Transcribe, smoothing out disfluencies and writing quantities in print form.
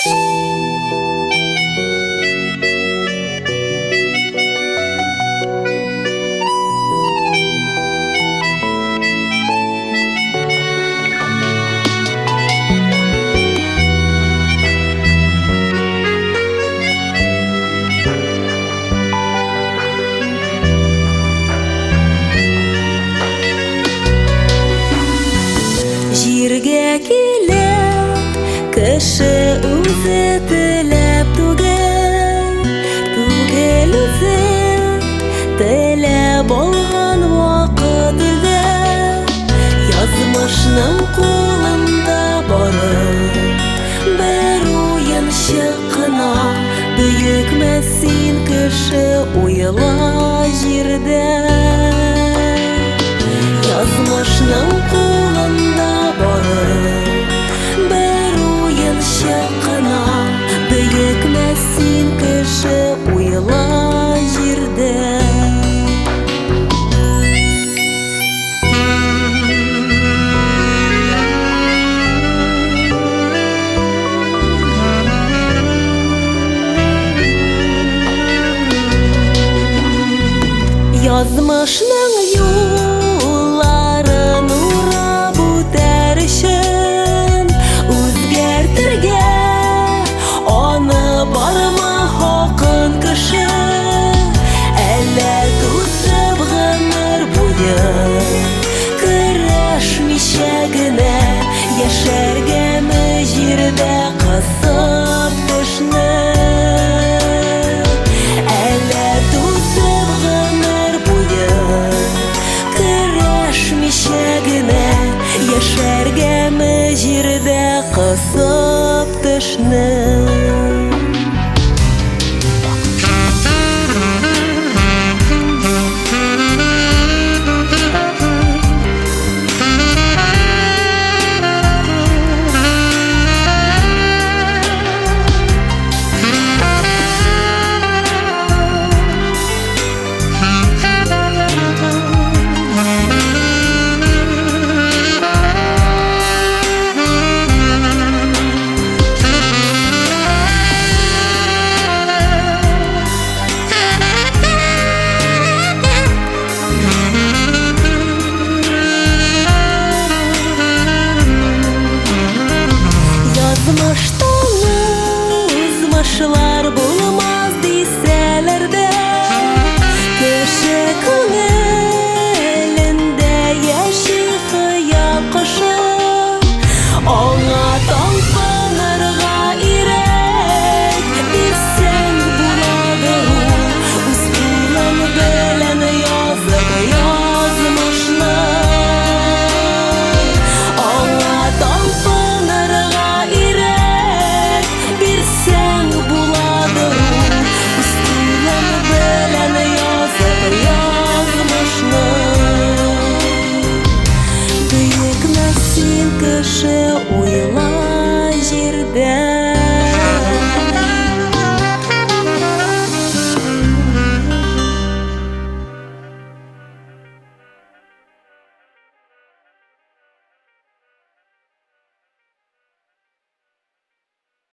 Җиргә килә кеше үзе теләп түгел, түгел үзе теләп алган вакыт илдә. Язмышның кулында бары бер уенчык кына, бөекме син кеше уйла җирдә. Язмышның кулында бары бер уенчык кына, бөекме син кеше уйла җирдә. Язмышның юлларын урап үтәр өчен үзгәртергә аны бармы хакын кеше? Әллә түзеп гомер буе көрәшмичә генә яшәргәме җирдә кысып тешне? Әллә түзеп гомер буе көрәшмичә генә яшәргәме җирдә кысып тешне?